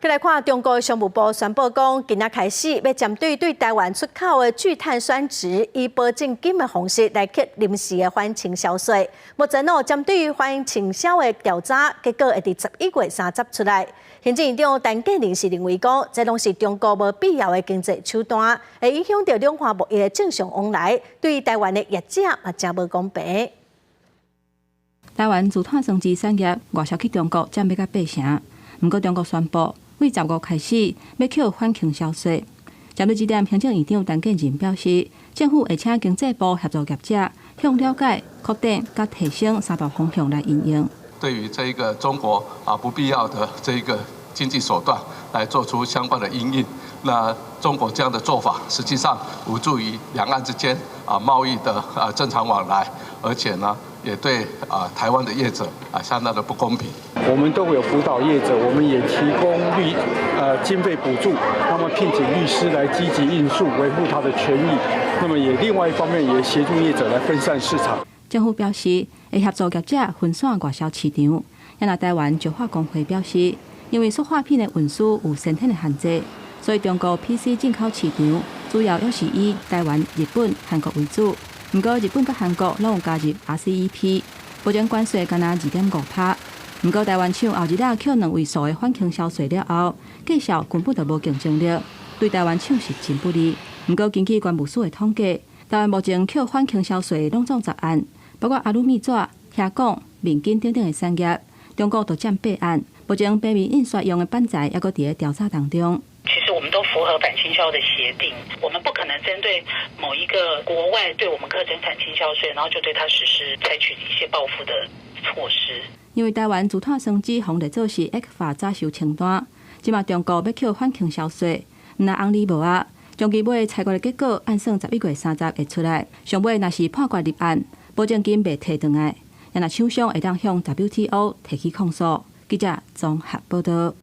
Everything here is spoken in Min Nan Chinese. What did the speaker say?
來看中國商務部宣布講，今仔開始欲針對對台灣出口的聚碳酸酯以保證金的方式來課臨時的反傾銷稅。目前哦，針對反傾銷的調查結果會佇11月30出來。行政院長陳建仁是認為講，這攏是中國無必要的經濟手段，會影響著兩岸貿易的正常往來，對台灣的業者嘛誠無公平。台灣聚碳酸酯產業外銷去中國佔欲到八成，毋過中國宣布，對15開始欲課反傾銷稅。針對這點，行政院長陳建仁表示，政府會請經濟部協助業者向了解、擴展佮提升三大方向來因應。對於這個中國啊不必要的這個經濟手段來做出相關的因應，那中國這樣的做法，實際上無助於兩岸之間啊貿易的啊正常往來，而且呢，也對啊台灣的業者啊相當的不公平。我們都會有輔導業者，我們也提供經費補助，那麼聘請律師來積極應訴，維護他的權益。那麼也另外一方面也協助業者來分散市場。政府表示會協助業者分散外銷市場。若台灣石化公會表示，因為塑化品的運輸有先天的限制，所以中國 PC 進口市場主要猶是以台灣、日本、韓國為主。毋過日本佮韓國攏有加入 RCEP，目前關稅干焦2.5趴。毋過台灣廠後日仔課兩位數的反傾銷稅了後，價數根本就無競爭力，對台灣廠是真不利。毋過根據關務署的統計，台灣目前課反傾銷稅攏總10案，包括阿魯米紙、瓦鋼、面筋等等的產業，中國都佔八案。目前平面印刷用的板材猶閣佇咧調查當中。其實我們都符合反傾銷的協定，我們不可能針對某一個國外對我們課徵反傾銷稅，然後就對它實施採取一些報復的措施。因為台灣聚碳酸酯予列做是 ECFA 早收清單，這馬中國欲課反傾銷稅，毋但紅利無啊，將其尾裁決的結果按算11月30會出來，上尾若是判決入案，保證金袂提轉來，若廠商會當向 WTO 提起控訴。記者綜合報道。